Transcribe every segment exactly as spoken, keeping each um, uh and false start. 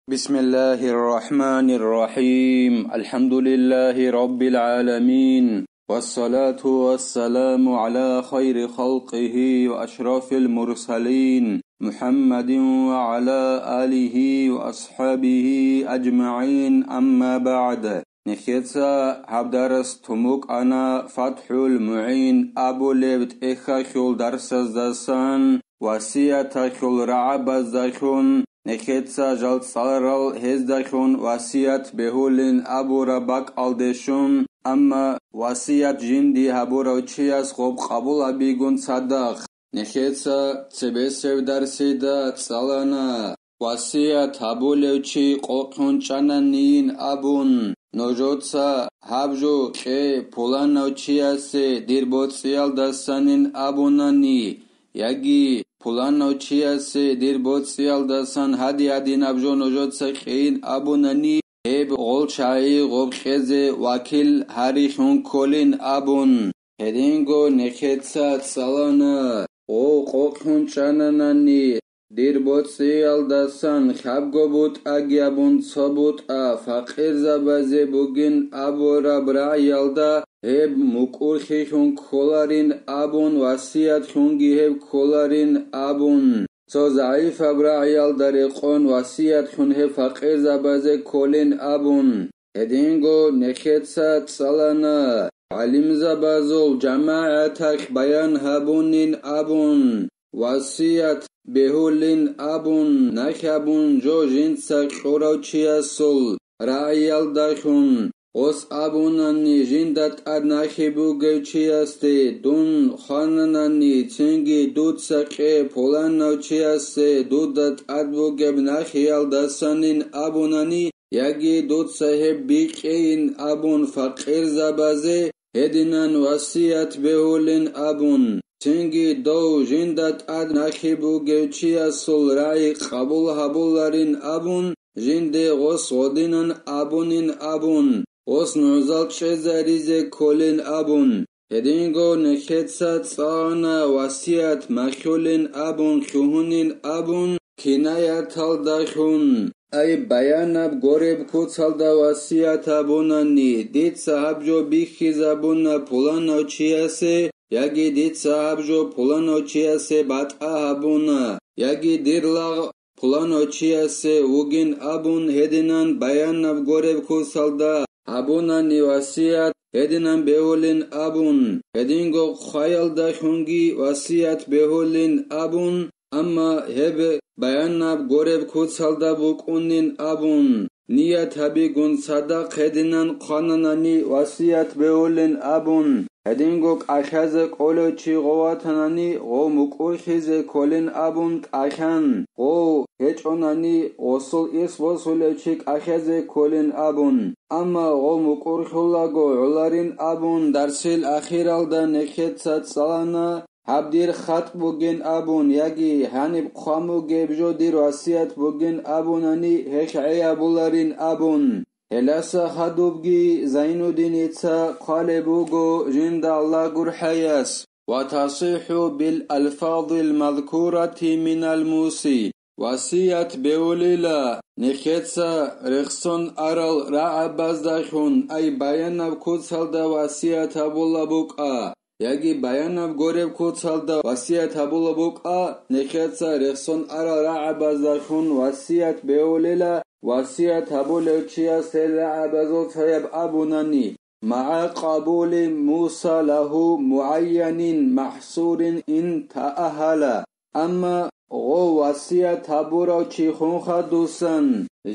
بسم الله الرحمن الرحيم. الحمد لله رب العالمين. والصلاة والسلام على خير خلقه وأشرف المرسلين محمد وعلى آله وأصحابه أجمعين. أما بعد. Нехеца гьаб дарс тумукъана ФатхӀул МугӀин абулеб тӀехьалъул дарсаздасан, васияталъул рагӀабаздалъун, нехеца жал цӀаларал гьездалъун васият бегьулин абураб бакӀалде щун, амма васият жинди гьабурав чияс гъоб къабул гьабигун цадахъ, нехеца цебесеб дарсида цӀалана. Васият гьабулев чи къокъун чӀананийин абун, нужеца гьаб жо кье пуланав чиясе дир боцӀиялдасанин абунани, яги пуланав чиясе дир боцӀиялдасан гьади-гьадинаб жо нужеца кьейин абунани, гьеб гъолчагӀи гъоб кьезе вакил гьарилъун кколин абун. Гьединго нехеца цӀалана, гъов къокълъун чӀананани, дир боцӀиялдасан хабго бутӀаги абун цо бутӀа факъирзабазе бугин абураб рагӀиялда гьеб мукӀурлъилъун кколарин абун, васиятлъунги гьеб кколарин абун, цо загӀипаб рагӀиялда рекъон васиятлъун гьеб факъирзабазе кколин абун. Гьединго нехеца цӀалана, гӀалимзабазул жамагӀаталъ баян гьабунин абун, васият бегьулин абун, нахъ абун жо жинца кьурав чиясул рагӀиялдалъун, гъос абунани, жинда тӀад нахъе бугев чиясде дун хвананани, цинги дуца кье пуланав чиясе дуда тӀад бугеб нахъиялдасанин абунани, яги дуца гьеб бикьейин абун факъирзабазе гьединан васият бегьулин абун, цинги дов жинда тӀад нахъе бугев чиясул рагӀи къабул гьабуларин абун, жинде гъос гъодинан абунин абун, гъос нугӀзал чӀезаризе кколин абун. Гьединго нехеца цӀана васият махьулин абун, лъугьунин абун, кинаяталдалъун. Ай, баянаб гореб куцалда васият гьабунани, дица гьаб жо бихьизабуна пуланав чиясе, яги дица гьаб жо пуланав чиясе батӀа гьабуна, яги дир лагъ пуланав чиясе вугин абун гьединан баянаб гореб куцалда гьабунани васият, гьединан бегьулин абун, гьединго хъваялдалъунги васият бегьулин абун, амма гьеб баянаб гореб куцалда букӀунин абун, ният гьабигун цадахъ гьединан хъвананани васият бегьулин абун, гьединго кӀалъазе кӀолев чи гъов ватанани, гъов мукӀурлъизе кколин абун кӀалъан, гъов гьечӀонани, гъосул ирс босулев чи кӀалъазе кколин абун. Амма гъов мукӀурлъулаго гӀоларин абун, дарсил ахиралда нехеца цӀалана, гьаб дир хатӀ бугин абун, яги гьаниб хъван бугеб жо дир васият бугин абунани, гьелъ гӀей абуларин абун. Гьеласа хадубги Зайнуддиница хъвалеб буго жинда Аллагь гурхӀаяс: «Ва тасихӀу бил алфазил мазкурати минал муси». Васият бегьулила нехеца рехсон арал рагӀабаздалъун, ай баянаб куцалда васият гьабула букӀа, яги баянаб гореб куцалда васият гьабула букӀа, нехеца рехсон арал рагӀабаздалъун васият бегьулила, васият гьабулев чияс гьел рагӀабазул цояб абунани, «МагӀа къабули муса лагьу мугӀайянин махӀсурин ин таахӀала». Амма гъов васият гьабурав чи хун хадусан,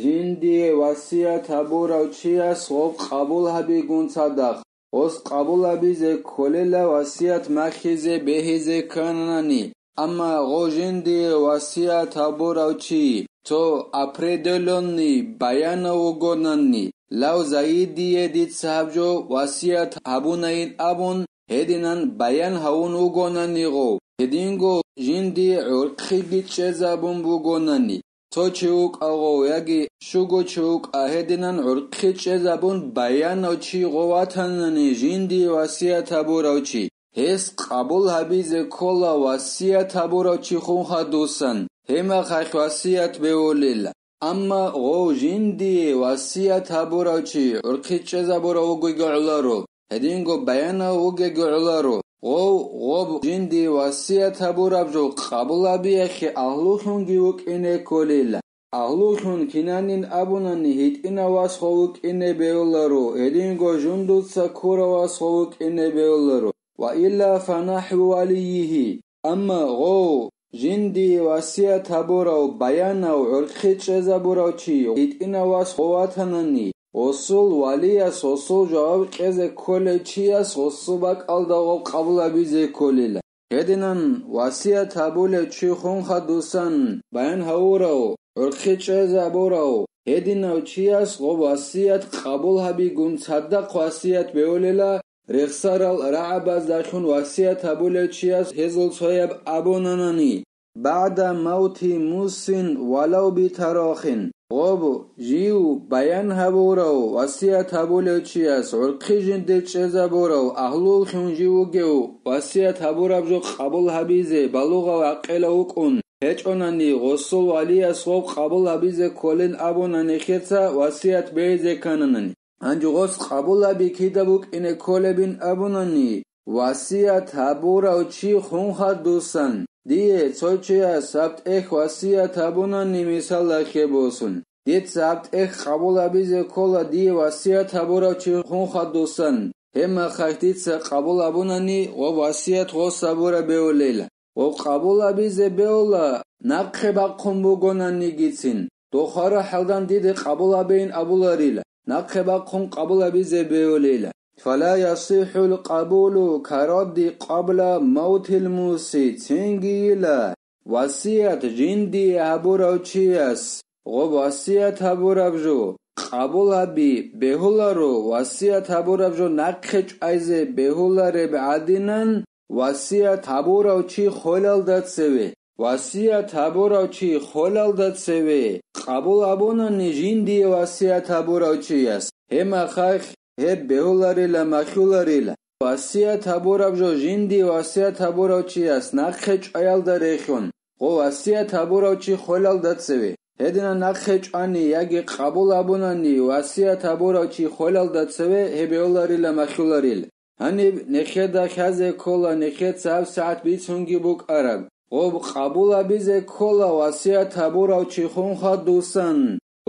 жиндие васият гьабурав чияс гъоб къабул гьабигун цадахъ, гъос къабул гьабизе кколела васият махьизе бегьизе кканани. Амма гъов жиндие васият гьабурав чи, цо определённый баянав вугонани, лав Заидие дица гьаб жо васият гьабунайин абун, гьединан баян гьавун вугонани гъов, гьединго жиндие гӀурхъиги чӀезабун бугонани, цо чи вукӀа гъов яги щуго чи вукӀа, гьединан гӀурхъи чӀезабун баянав чи гъов ватанани, жиндие васият гьабурав чи, гьес къабул гьабизе ккола васият гьабурав чи хун хадусан, гьеб мехалъ васият бегьулила. Амма гъов жиндие васият гьабурав чи гӀурхъи чӀезабурав вугеги гӀоларо, гьединго баянав вугеги гӀоларо, гъов гъоб жиндие васият гьабураб жо къабул гьабиялъе агьлулъунги вукӀине кколила. Агьлулъун кинанин абунани, гьитӀинав вас гъов вукӀине бегьуларо, гьединго жундуца ккурав вас гъов вукӀине бегьуларо, ва илла фанахӀву валийигьи. Амма гъов, жиндие васият гьабурав баянав гӀурхъи чӀезабурав чи гьитӀинав вас гъов ватанани, гъосул валияс гъосул жаваб кьезе кколев чияс гъосул бакӀалда гъов къабул гьабизе кколила. Гьединан васият гьабулев чи хун хадусан баян гьавурав, гӀурхъи чӀезабурав гьединав чияс гъоб васият къабул гьабигун цадахъ васият бегьулила, рехсарал рагӀабаздалъун васият гьабулев чияс гьезул цояб абунанани, баъда мавти мусин валав битарахин, гъоб жив баян гьабурав васият гьабулев чияс гӀурхъи жинде чӀезабурав агьлуллъун жив вугев васият гьабураб жо къабул гьабизе балугъав гӀакъилав вукӀун гьечӀонани, гъосул валияс гъоб къабул гьабизе кколин абуна нехеца васият бегьизе ккананани. Гьанже гъос къабул гьаби кида букӀине кколебин абунани, васият гьабурав чи хун хадусан, дие цо чияс гьаб тӀехь васият гьабунани мисалалъе босун, дица гьаб тӀехь къабул гьабизе ккола дие васият гьабурав чи хун хадусан, гьеб мехалъ дица къабул гьабунани гъоб васият гъос гьабураб бегьулила. Гъоб къабул гьабизе бегьула, нахъе бахъун бугонанигицин, дохара хӀалдан диде къабул гьабейин абуларила, нахъе бахъун къабул гьабизе бегьулила. Фала ясихӀул къабулу карадди къабла мавтил муси, цинги йила, васият жиндие гьабурав чияс гъоб васият гьабураб жо къабул гьаби бегьуларо, васият гьабураб жо нахъе чӀвайзе бегьулареб гӀадинан, васият гьабурав чи холалда цеве, васият гьабурав чи холалда цеве къабул гьабунани жиндие васият гьабурав чияс, гьеб мехалъ гьеб бегьуларила, махьуларила. Васият гьабураб жо жиндие васият гьабурав чияс нахъе чӀваялда рехун, гъо васият гьабурав чи холалда цеве, гьединан нахъе чӀвани яги къабул гьабунани васият гьабурав чи холалда цеве, гьеб бегьуларила, махьуларила. Гьаниб нехеда хьазе ккола, нехеца гьабсагӀат бицунги букӀараб. Гъоб къабул гьабизе ккола васият гьабурав чи хун хадусан,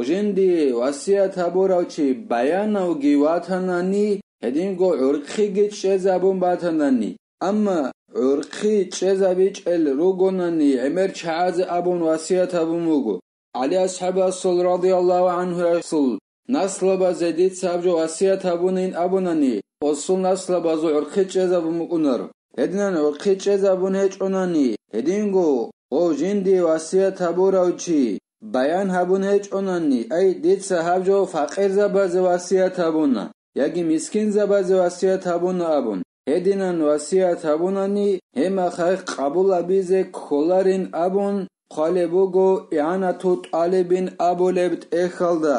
жиндие васият гьабурав чи баянавги ватанани, гьединго гӀурхъиги чӀезабун батанани. Амма гӀурхъи чӀезабичӀел ругонани гӀемер чагӀазе абун васият гьабун буго. ГӀали асхӀабасул радияллагьу гӀанхуясул наслабазе дица гьаб жо васият гьабунин абунани, осул наслабазул гӀурхъи чӀезабун букӀунаро. Гьединан гӀурхъи чӀезабун гьечӀонани, гьединго гъов жиндие васият гьабурав чи баян гьабун гьечӀонани, ай, дица гьаб жо факъирзабазе васият гьабуна яги мискинзабазе васият гьабуна абун, гьединан васият гьабунани, гьеб мехалъ къабул гьабизе кколарин абун хъвалеб буго ИгӀанату тӀалибин абулеб тӀехьалда.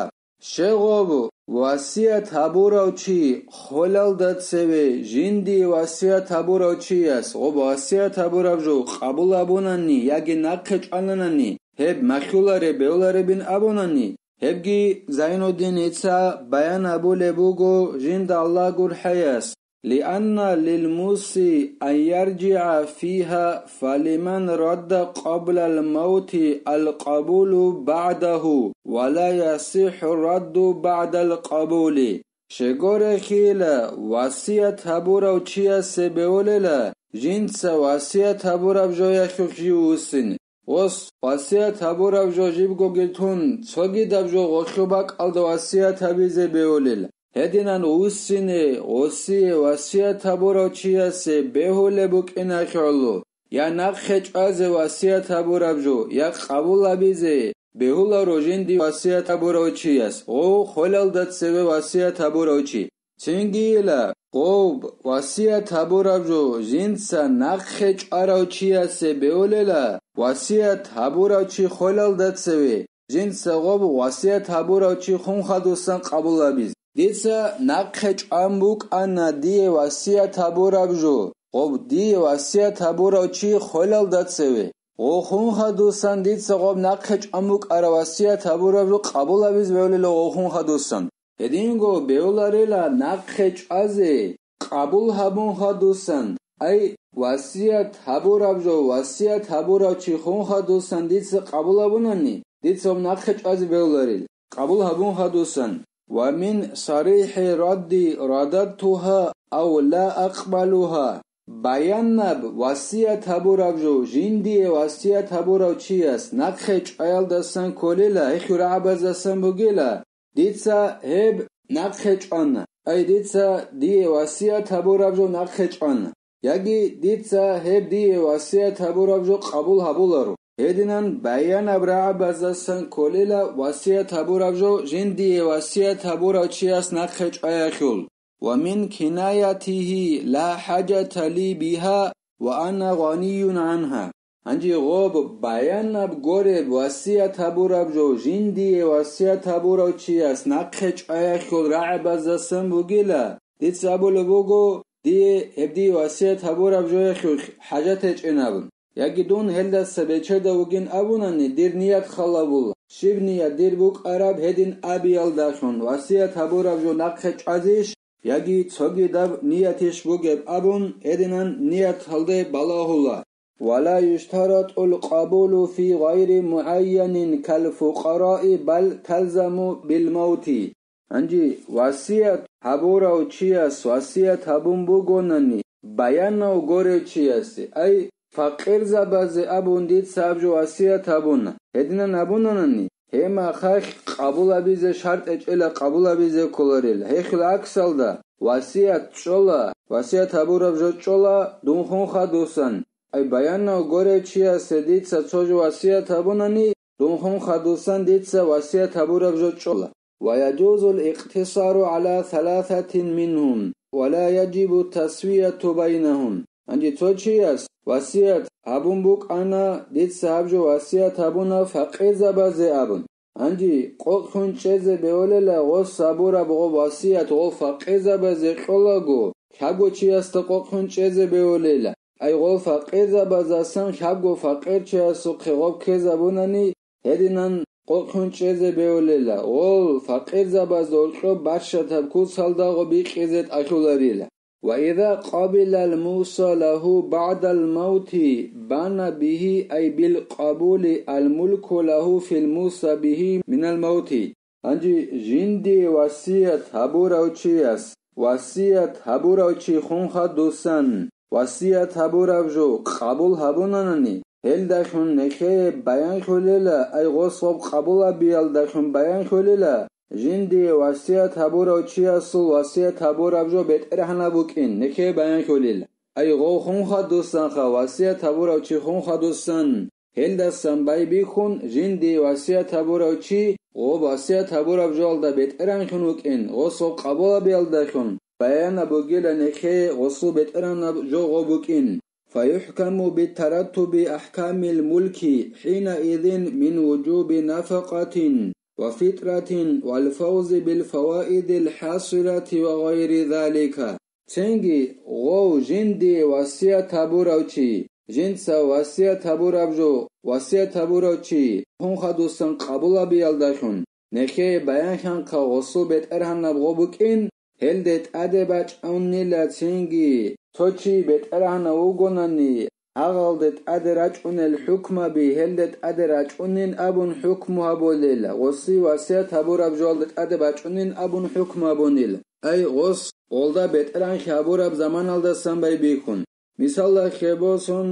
Щегъов васият гьабурав чи холалда цеве жиндие васият гьабурав чияс гъоб васият гьабураб жо къабул гьабунани яги нахъе чӀвананани, гьеб махьулареб бегьуларебин абунани, гьебги Зайнуддин гьеца баян гьабулеб буго жинда Аллагь гурхӀаяс. لأن للموسي أن يرجع فيها، فلمن رد قبل الموت القبول بعده، ولا يصح الرد بعد القبول. Щегорехила, васият гьабурав чиясе бегьулела, жинца васият гьабураб жоялъулъ жив вуссине. Ос, васият гьабураб жо жибгоги тун, цогидаб жо гъолъу бакӀалда васият гьабизе бегьулел. Гьединан вуссине, гъосие васият гьабурав чиясе бегьулеб букӀиналъе гӀоло, я нахъе чӀвазе васият гьабураб жо, я къабул гьабизе бегьуларо жинди васият гьабурав чияс, гъов холалда цеве васият гьабурав чи. Цинги йила, гъов васият гьабураб жо жинца нахъе чӀварав чиясе бегьулела, васият гьабурав чи холалда цеве, жинца гъоб васият гьабурав чи хун хадусан къабул гьабиз. Дица нахъе чӀван букӀана дие васият гьабураб жо, гъоб дие васият гьабурав чи холалда цеве. Гъо хун хадусан дица гъоб нахъе чӀван букӀараб васият гьабураб жо къабул гьабизе бегьулила гъо хун хадусан. Гьединго бегьуларила нахъе чӀвазе къабул гьабун хадусан, ай, васият гьабураб жо, васият гьабурав чи хун хадусан дица къабул гьабунани, дица гъоб нахъе чӀвазе бегьуларил. Къабул гьабун хадусан. Ва мин сарихӀи радди рададтугьа ав ла акъбалугьа. Баянаб васият гьабураб жо, жиндие васият гьабурав чияс нахъе чӀваялдасан кколела, гьехьул рагӀабаздасан бугела, дица гьеб нахъе чӀвана, ай дица дие васият гьабураб жо нахъе чӀвана. Яги дица гьеб дие васият гьабураб жо къабул гьабуларо. Гьединан баянаб рагӀабаздасан кколела васият гьабураб жо жиндие васият гьабурав чияс нахъе чӀваялъул. Ва мин кинаятигьи ла хӀажата ли бигьа ва ана гъаниюн гӀангьа. Гьанже гъоб баянаб гореб васият гьабураб жо жиндие васият гьабурав чияс нахъе чӀваялъул рагӀабаздасан бугела, дица абулеб буго, дие гьеб дие васият гьабураб жоялъулъ хӀажат гьечӀин абун. Яги дун гьелдаса бечедав вугин абунани, дир ният халабула, щиб ният дир букӀараб гьедин абиялдалъун васият гьабураб жо нахъе чӀвазейищ, яги цогидаб ниятищ бугеб абун, гьединан нияталде балагьула. Ва ла юштаратул къабулу фи гъайри мугӀайянин кал фукъараи бал талзаму бил мавти. Гьанже васият гьабурав чияс васият гьабун бугонани, баянав горев чиясе, ай, факъирзабазе абун дица гьаб жо васият гьабуна. Гьединан абунанани, гьеб мехалъ къабул гьабизе шартӀ гьечӀела къабул гьабизе кколарел. Гьелъул гӀаксалда, васият чӀола, васият гьабураб жо чӀола дун хун хадусан. Ай баянав горев чиясе дица цо жо васият гьабунани, дун хун хадусан дица васият гьабураб жо чӀола. Ва яжузул икътисару гӀала саласатин мингьум, ва ла яжибу тасвияту байнагьум. Гьанже цо чияс васият гьабун букӀана, дица гьаб жо васият гьабуна факъирзабазе абун. Гьанже къокълъун чӀезе бегьулела гъос гьабураб гъоб васият гъол факъирзабазе кьолаго, лъабго чиясда къокълъун чӀезе бегьулела. Ай гъол факъирзабаздасан лъабго факъирчиясухъе гъоб ккезабунани, гьединан къокълъун чӀезе бегьулела, гъол факъирзабазда гьоркьоб барщадаб куцалда гъоб бикьизе тӀалъуларила. Ва иза къабилал муса лагьу баъдал мавти бана бигьи ай бил къабули ал мулку лагьу фил муса бигьи минал мавти. Гьанже жиндие васият гьабурав чияс, васият гьабурав чи хун хадусан, васият гьабураб жо къабул гьабунанани, гьелдалъун нехее баянлъулела, ай гъос гъоб къабул гьабиялдалъун баянлъулела, жиндие васият гьабурав чиясул васият гьабураб жо бетӀергьанаб букӀин, нехее баянлъулел. Ай гъов хун хадусанха, васият гьабурав чи хун хадусан, гьелдасан байбихьун, жиндие васият гьабурав чи гъоб васият гьабураб жоялда бетӀергьанлъун вукӀин, гъосул къабул гьабиялдалъун баянаб бугила нехее гъосул бетӀергьанаб жо гъо букӀин. Фаюхкаму битаратуби ахкамил мулки хӀинаизин мин вужуби нафакъатин ва фитратин вал фавзи бил фаваидил хӀасилати ва гъайри залика. Цинги гъов жиндие васият гьабурав чи, жинца васият гьабураб жо, васият гьабурав чи хун хадусан къабул гьабиялдалъун, нехее баянлъанхъа гъосул бетӀергьанаб гъо букӀин, гьелде тӀаде бачӀунила цинги, цо чи бетӀергьанав вугонани, гьагъалде тӀаде рачӀунел хӀукмаби гьелде тӀаде рачӀунин абун хӀукму гьабулел, гъоси васият гьабураб жоялда тӀаде бачӀунин абун хӀукму гьабунил. Ай, гъос гъолда бетӀергьанлъи гьабураб заманалдасан байбихьун. Мисалда, хебосун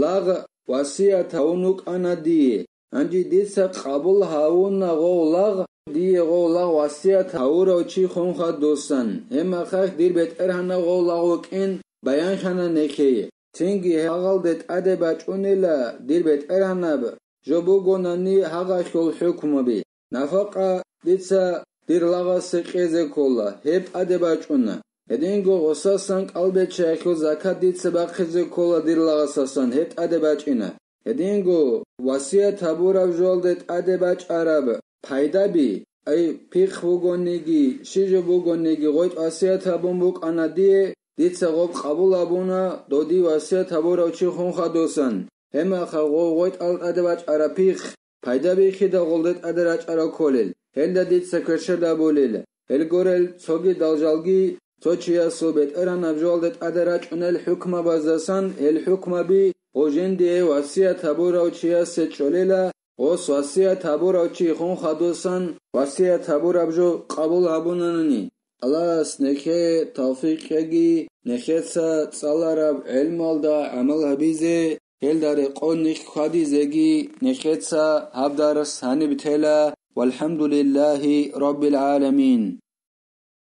лагъ васият гьавун вукӀана дие. Гьанже дица къабул гьавуна гъов лагъ, дие гъов лагъ васият гьавурав чи хун хадусан, гьебмехалъ дир бетӀергьанав гъов лагъ вукӀин баянлъана нехее. Цинги гьагъалде тӀаде бачӀунила дир бетӀергьанаб жо бугонани гьагъалъул хӀукмуби. Нафакъа дица дир лагъасе кьезе ккола, гьеб тӀаде бачӀуна. Гьединго гъосасан кӀалбиччаялъул закат дица бахъизе ккола дир лагъасасан, гьеб тӀаде бачӀина. Гьединго васият гьабураб жоялде тӀаде бачӀараб пайдаби, ай, пихъ бугониги, щиб жо бугониги, гъой васият гьабун букӀана дие, дица гъоб къабул гьабуна, додие васият гьабурав чи хун хадусан. Гьебмехалъ гъов гъветӀал тӀаде бачӀараб пихъ пайда бихьидал гъолде тӀаде рачӀарал кколел, гьелда дица кверщел абулел. Гьел гурел цоги далжалги, цо чиясул бетӀергьанаб жоялде тӀаде рачӀунел хӀукмабаздасан гьел хӀукмаби гъов жиндие васият гьабурав чиясе чӀолела, гъос васият гьабурав чи хун хадусан васият гьабураб жо къабул гьабунанани. Аллагьас нехее тавфикъ кьеги, нехеца цӀалараб гӀелмалда гӀамал гьабизе, гьелда рекъон нилъ хьвадизеги нехеца гьаб дарс гьаниб тела. ВалхӀамдулиллагьи раббил гӀаламин.